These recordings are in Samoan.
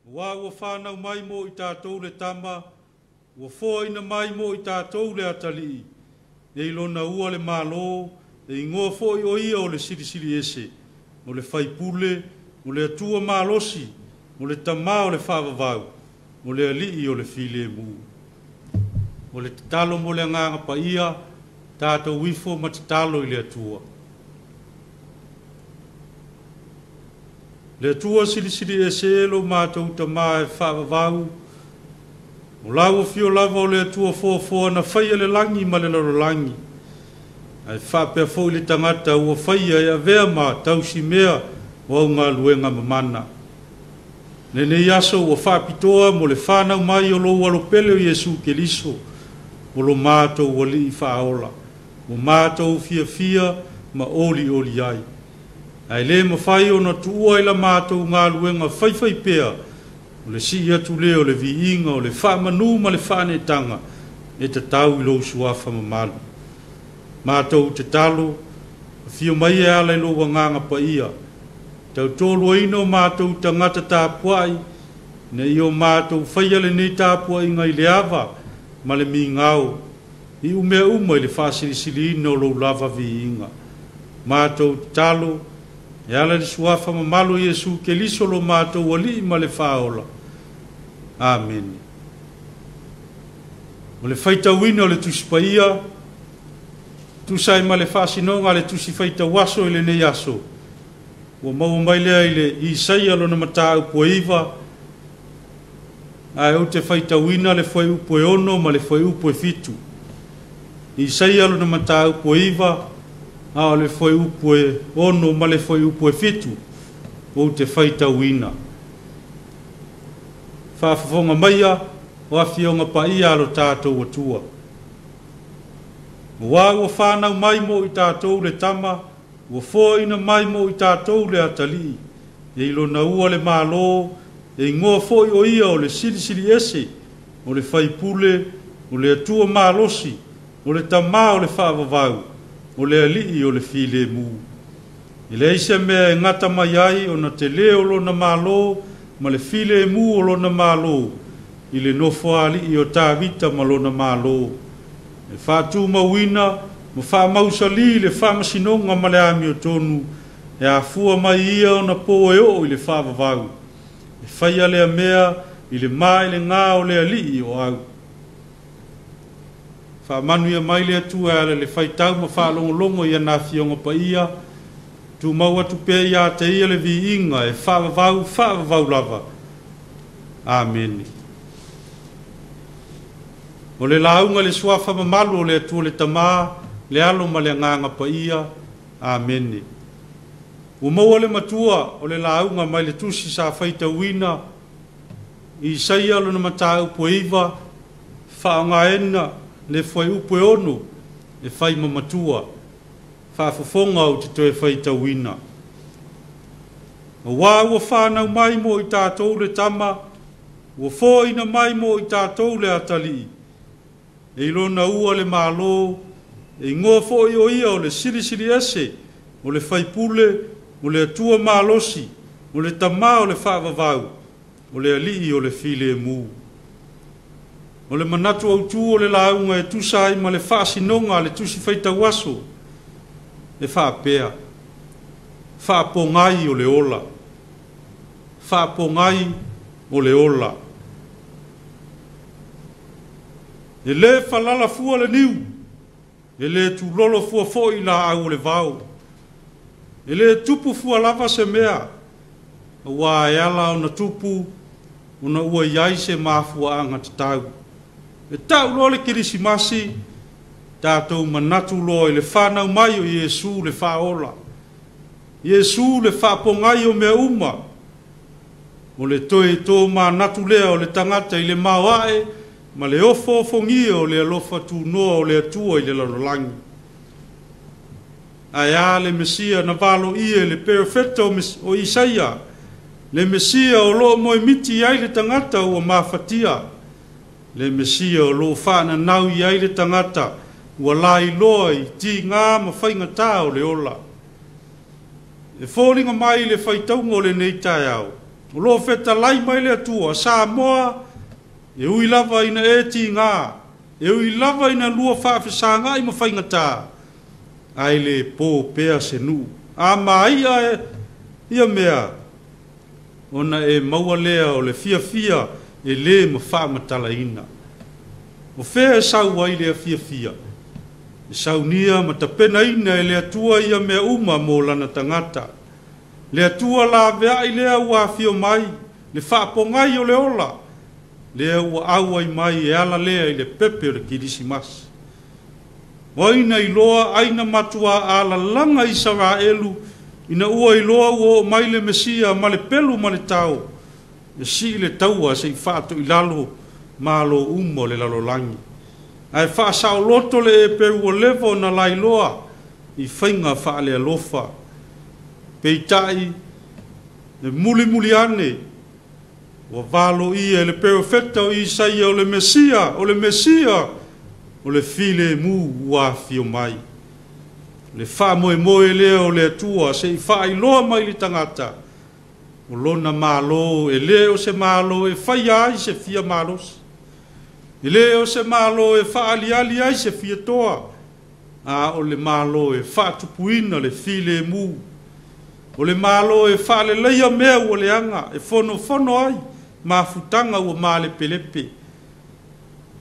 Aua ua fanau mai mo i tatou le Tama, ua foaina mai mo i tatou le Atalii, e i lona ua le Malo, e igoa foi o ia o le Silisili Ese, o le Faipule, o le Atua Malosi, o le Tamā o le Faavavau, o le Alii o le Filemu. O le tatalo mo le Agaga Paia, tatou ifo ma tatalo i le Atua. Le Atua Silisili Ese lo matou Tamā e faavavau, o lau afio lava o le Atua foafoa na faia le lagi ma le lalolagi, ae faapea foi le tagata ua faia e avea ma tausimea o au galuega mamana. Lenei aso ua faapitoa mo le fanau mai o lou alopele o Iesu Keriso, o lo matou Alii faaola, ua matou fiafia ma olioli ai. Ae le mafai ona tuua i la matou galuega faifaipea o le sii atu lea o le viiga o le faamanu ma le faaneetaga e tatau i lou suafa mamalu. Matou tatalo, afio mai e ala i lou Agaga Paia, tautoaluaina o matou tagata tapuai, ina ia o matou faia lenei tapuaiga i le ava ma le migao, i umea uma i le faasilisiliina o lou lava viiga. Matou tatalo, e ala i le suafa mamalu o Iesu Keriso lo matou Alii ma le Faaola. Amene. O le faitauina o le Tusi Paia, tusa ai ma le faasinoga a le Tusi Faitauaso i lenei aso, ua maua mai lea i le Isaia lona mataupu e 9, ae ou te faitauina le fuaiupu e 6 ma le fuaiupu e 7. Isaia lona mataupu e 9, a o le fuaiupu e 6 ma le fuaiupu e 7, ou te faitauina. Faafofoga maia o afioga paia a lo tatou Atua. Aua ua fanau mai mo i tatou le Tama, ua foaina mai mo i tatou le Atalii, e i lona ua le Malo, e igoa foi o ia o le Silisili Ese, o le Faipule, o le Atua Malosi, o le Tamā o le Faavavau, o le Alii o le Filemu. E leai se mea e gata mai ai ona telē o lona Malo ma le filemu o lona Malo i le nofoalii o Tavita ma lona Malo, e faatumauina ma faamausalī le faamasinoga ma le amiotonu, e afua mai ia ona po e oo i le faavavau, e faia lea mea i le maelegā o le Alii o au. Faamanuia mai le Atua e ala i le faitau ma faalogologo i ana afioga paia, tumau atu pea ia te ia le viiga e faavavau faavavau lava. Amene. O le lauga i le suafa mamalu o le Atua le Tamā, le Alo ma le Agaga Paia. Amene. Ua maua le matua o le lauga mai le tusi sa faitauina i Isaia lona mataupu e 9, faaaogaina le fuaiupu e 6 e fai ma matua, faafofoga ou te toe faitauina. Aua ua fanau mai mo i tatou le Tama, ua foaina mai mo i tatou le Atalii, e i lona ua le Malo, e igoa foi o ia o le Silisili Ese, o le Faipule, o le Atua Malosi, o le Tamā o le Faavavau, o le Alii o le Filemu. O le manatu autū o le lauga e tusa ai ma le faasinoga a le Tusi Faitauaso, e faapea, faapogai o le ola, faapogai o le ola. E lē falala fua le niu, e lē tulolo fua foi laau o le vao, e lē tupu fua lava se mea, auā e ala ona tupu, ona ua i ai se mafuaaga tatau. E tau loa le Kerisimasi, tatou manatu loa i le fanau mai o Iesu le Faaola, Iesu le faapogai o mea uma, o le toe tomanatu lea o le tagata i le maoae ma le ofoofogia o le alofa tunoa o le Atua i le lalolagi. Ae a le Mesia na valoia e le perofeta o Isaia, le Mesia o loo moemiti ai le tagata ua mafatia, le Mesia o loo faananau i ai le tagata ua lailoa i tigā ma faigatā o le ola. E foliga mai i le faitauga o lenei taeao, O loo fetalai mai le Atua, Samoa, e ui lava ina e tiga, e ui lava ina lua faafesagai ma faigata, ae le po pea se nuu. A maia e ia mea, ona e maua lea o le fiafia e lē ma faamatalaina. O fea e sau ai lea fiafia? E saunia ma tapenaina e le Atua ia mea uma mo lana tagata. Le Atua laveai lea ua afio mai, le faapogai o le ola, lea ua auai mai e ala lea i le pepe o le Kilisimasi. O ai na iloa ai na matuā alalaga Isaraelu ina ua iloa ua oo mai le Mesia ma le pelu ma le tao, e sii le taua seʻi faatoʻilalo malo uma o le lalolagi. Ae faasaoloto le epeu ua leva ona lailoa i faiga faalealofa. Peitai, e mulimuli ane, ua valoia e le perofeta o Isaia o le Mesia, o le Mesia, o le filemu ua afio mai. Le faamoemoe lea o le Atua seʻi faailoa mai le tagata, o lona malo e lē o se malo e faia ai se fia malosi. E lē o se malo e faaaliali ai se fiatoa, a o le malo e faatupuina le filemu. O le malo e faaleleia mea ua leaga, e fonofono ai mafutaga ua malepelepe.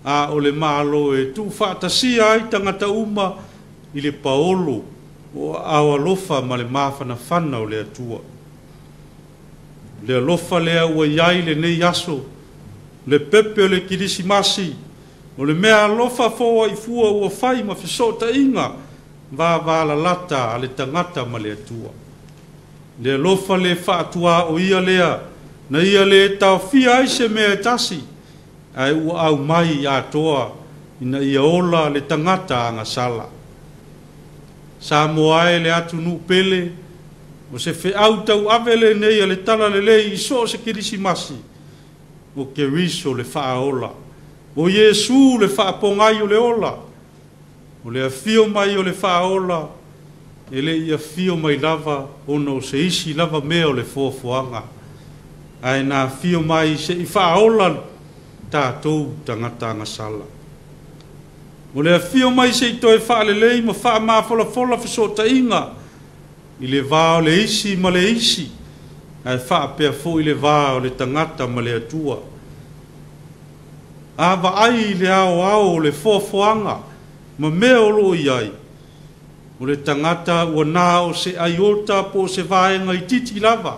A o le malo e tuufaatasia ai tagata uma i le paolo o aao alofa ma le mafanafana o le Atua. Le alofa lea ua i ai lenei aso, le pepe o le Kilisimasi, o le mea alofa foaifua ua fai ma fesootaiga vavalalata a le tagata ma le Atua. Le alofa le faatuaoia lea, na ia lē taofia ai se mea e tasi, ae ua aumai atoa ina ia ola le tagata agasala. Samoa e le atunuu pele, o se feau tauave lenei a le Talalelei i so o se Kilisimasi, o Keriso le faaola, o Iesu le faapogai o le ola, o le afio mai o le faaola, e lei afio mai lava ona o se isi lava mea o le foafoaga, ae na afio mai seʻi faaola tatou tagata agasala. O le afio mai seʻi toe faalelei ma faamafolafola fesootaiga i le va o le isi ma le isi, ae faapea foi le va o le tagata ma le Atua. A vaai i le aoao o le foafoaga ma mea o loo i ai, o le tagata ua na o se aiota po o se vaega itiiti lava.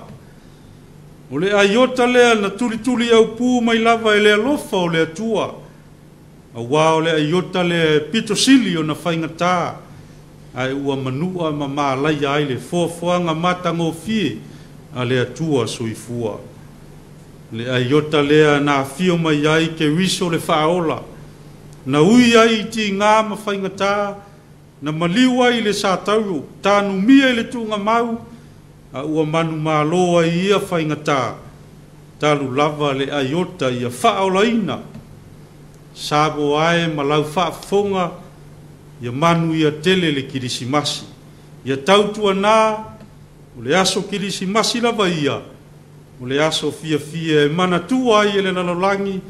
O le aiota lea na tulituli aupū mai lava e le alofa o le Atua, auā o le aiota lea e pito sili ona faigata, ae ua manua ma malaia ai le foafoaga matagofie a le Atua soifua. Le aiota lea na afio mai ai Keriso le faaola, na ui ai i tigā ma faigata, na maliu ai i le satauro, tanumia i le tuugamau, a ua manumalo ai ia faigata, talu lava le aiota ia faaolaina. Samoa e ma lau faafofoga, ia manuia tele le Kilisimasi. Ia tautuanā, o le aso Kilisimasi lava ia, o le aso fiafia e manatua ai e le lalolagi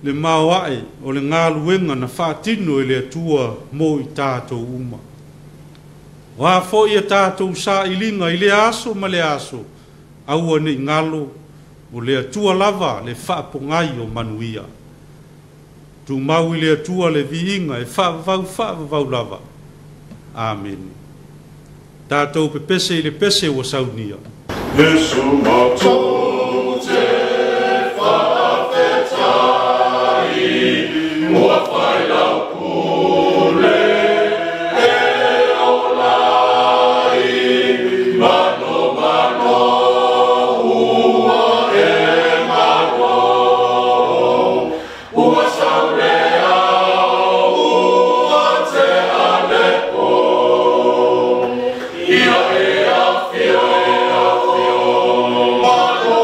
le maoae o le galuega na faatino e le Atua mo i tatou uma. O a foi a tatou sailiga i lea aso ma lea aso, aua nei galo, o le Atua lava le faapogai o manuia. Tumau i le Atua le viiga e faavavau faavavau lava. Amene. Tatou pepese i le pese ua saunia. Iesu matou te faafetai, ua fai lau pule e ola ai, manomano ua e malo, ua sau le ao, ua tea le po. Ia e afio, e afio, malo.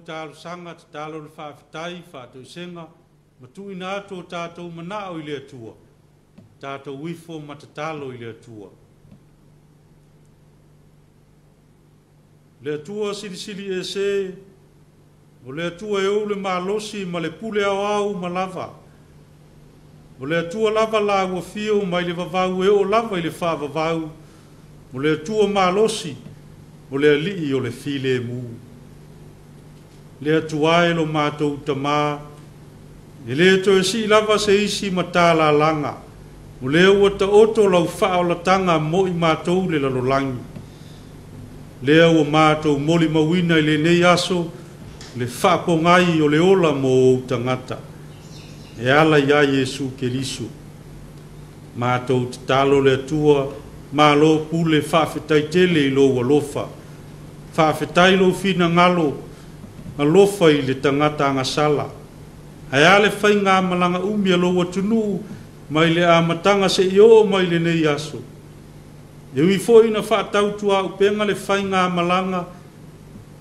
Talosaga tatalo le faafetai faatoesega ma tuuina atu o tatou manao i le Atua, tatou ifo ma tatalo i le Atua. Le Atua silisili ese, o le Atua e ou le malosi ma le pule aoao uma lava. O le Atua lava la ua fio mai le vavau e oo lava i le faavavau. O le Atua malosi, o le alii o le filemu. Le Atua e lo matou tamā, e le toe sii lava se isi ma tālalaga, o lea ua taoto lau faaolataga mo i matou le lalolagi. Lea ua matou molimauina i lenei aso, le faapogai o le ola mo ou tagata, e ala ia Iesu Keriso. Matou tatalo le Atua, malo pule faafetai tele i lou alofa. Faafetai lou finagalo, alofa i le tagata agasala. Ae a le faiga malaga umi a lou atunuu mai le amataga seia oo mai lenei aso. E ui foi ina faatautuaupega le faiga malaga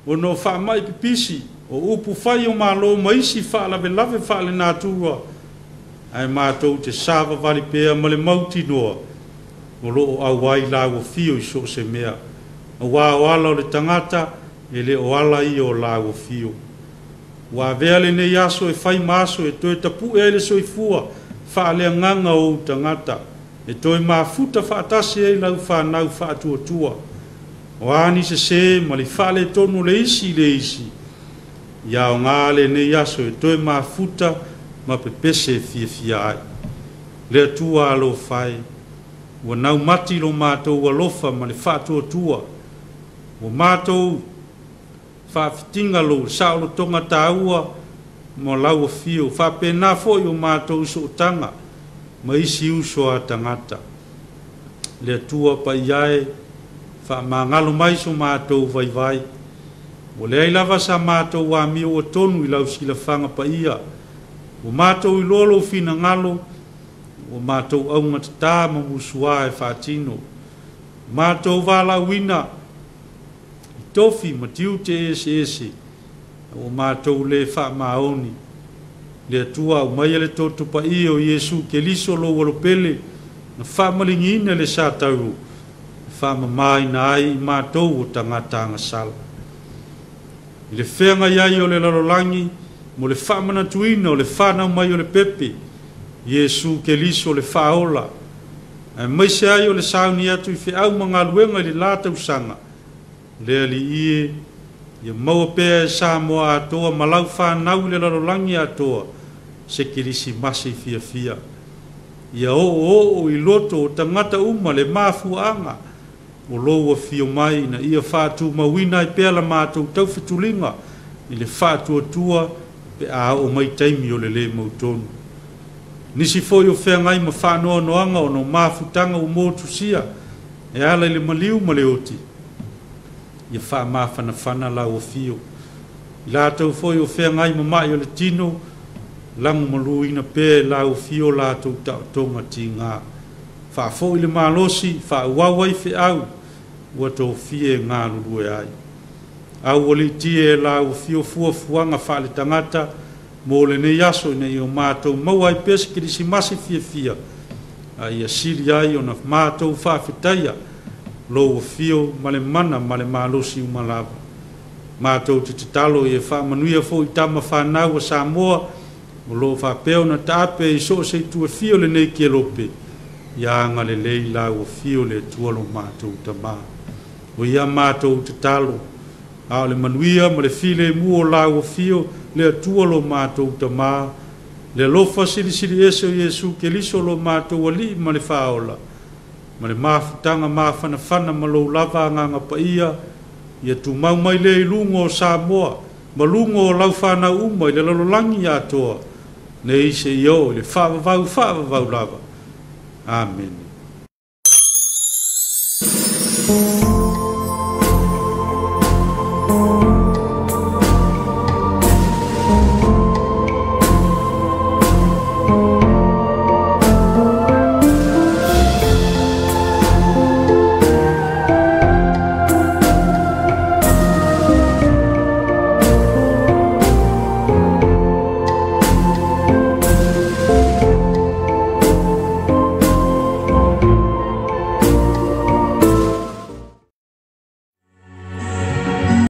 ona o faamai pipisi, o upu fai o malo ma isi faalavelave faalenatura, ae matou te savavali pea ma le mautinoa o loo auai lau afio i so o se mea. Auā o ala o le tagata e le o ala ia o lau afio. Ua avea lenei aso e fai ma aso e toe tapue ai le soifua faaleagaga o ou tagata, e toe mafuta faatasi ai lau fanau faatuatua. O a ni sesē ma le faaletonu o le isi i le isi, ia aogā lenei aso e toe mafuta ma pepese e fiafia ai. Le Atua alofa e, ua naumati lo matou alofa ma le faatuatua, ua matou faafitiga lou saolotoga taua mo lau afio, faapena foi o matou sootaga ma isi uso a tagata. Le Atua paia e, faamagalo mai so matou vaivai. Ua leai lava sa matou amio ua tonu i lau silafaga paia. Ua matou iloa lou finagalo, ua matou augatatā ma musuā e faatino. Ua matou valaauina i tofi ma tiute eseese, ua matou le faamaoni. Le Atua aumaia le toto paia o Iesu Keriso lou alopele, na faamaligiina le satauro, e faamamāina ai i matou o tagata agasala. I le feagai ai o le lalolagi, mo le faamanatuina o le fanau mai o le pepe, Iesu Keriso le faaola, aemaise ai o le sauni atu i feau ma galuega i le la tausaga, le Alii e, ia maua pea e Samoa atoa ma lau fanau i le lalolagi atoa, se Kerisimasi fiafia. Ia oooo i loto o tagata uma le mafuaaga o lou afio mai ina ia faatumauina ai pea la matou taufetuliga i le faatuatua pe a oo mai taimi o le lē mautonu. Nisi foi o feagai ma faanoanoaga ona o mafutaga ua motusia e ala i le maliu ma le oti, ia faamafanafana lau afio. I latou foi o feagai ma ma'i o le tino, lagomaluina pea e lau afio latou taotoga tigā. Faafo'i le malosi faaauau ai feau ua tofia e galulue ai. Aualiitia e lau afio fuafuaga faaletagata mo lenei aso ina ia o matou maua ai pea se Kerisimasi fiafia, a ia sili ai ona matou faafetaia lou afio ma le mana ma le malosi uma lava. Matou te tatalo ia faamanuia foi tama fanau a Samoa o loo faapea ona taape i so o se itu e fia o lenei kelope, ia agalelei lau afio le Atua lo matou Tamā. O ia matou tatalo, a o le manuia ma le filemu o lau afio le Atua lo matou Tamā, le alofa silisili ese o Iesu Keriso lo matou Alii ma le Faaola, ma le mafutaga mafanafana ma lou lava Agaga Paia, ia tumau mai lea i luga o Samoa ma luga o lau fanau uma i le lalolagi atoa, nei seia oo i le faavavau faavavau lava. Amene.